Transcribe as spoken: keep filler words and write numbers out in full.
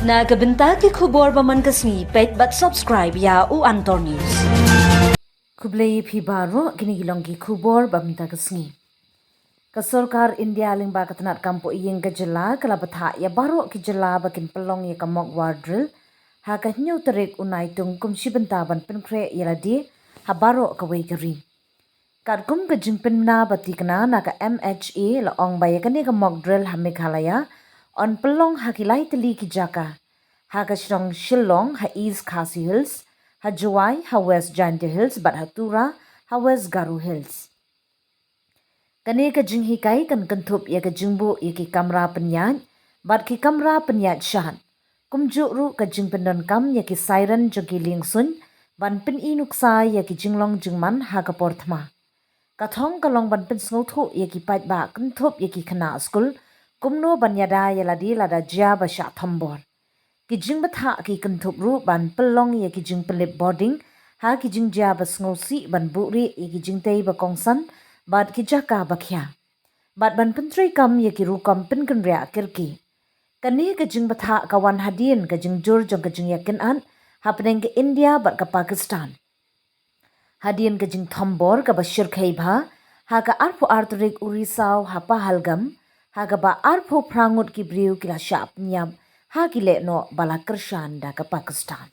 Na ka bynta ki khubor ba man ka sngi, peit bad subscribe ïa u Antor News. Khublei phi baroh, kine ki long ki khubor ba mynta ka sngi. Ka sorkar India lyngba ka tnat kam poh ïing ka jylla ka la bthah ïa baroh ki jylla ba kin pynlong ïa ka mock war drill ha ka hynñiew tarik u Naitung kum shi bynta ban pynkhreh ïa lade ha baroh kawei ka ri. Katkum ka jingpynbna ba tikna na ka M H A la ong ba ïa kane ka mock drill ha Meghalaya yn pynlong ha ki lai tylli ki jaka, ha ka shnong Shillong ha East Khasi Hills, ha Jowai ha West Jaintia Hills bad ha Tura ha West Garo Hills. Kane ka jinghikai kan kynthup ïa ka jingbuh ïa ki kamra pynïaid bad ki kamra pynïaid shad, kumjuh ruh ka jingpyndonkam ïa ki siren jong ki liengsuiñ ban pyni nuksa ïa ki jinglong jingman ha ka por thma. Ka thong ka long ban pynsngewthuh ïa ki paidbah kynthup ïa ki khynnah skul kumno ban ïada ïa lade lada jia ba shah thombor. Ki jingbthah ki kynthup ruh ban pynlong ïa ki jingpynlip bording ha ki jingjia ba sngewsih, ban buhrieh ïa ki jingtei ba kongsan bad ki jaka ba khia, bad ban pyntreikam ïa ki rukom pynkynriah kyrkieh. Kane ka jingbthah ka wan hadien ka jingjur jong ka jingïakynad hapdeng ka India bad ka Pakistan, hadien ka jingthombor kaba shyrkhei bha ha ka arphew ar tarik u Risaw ha Pahalgam, ha kaba arphew phra ngut ki briew ki la shah pynïap ha ki lehnoh ba la kyrshan da ka Pakistan.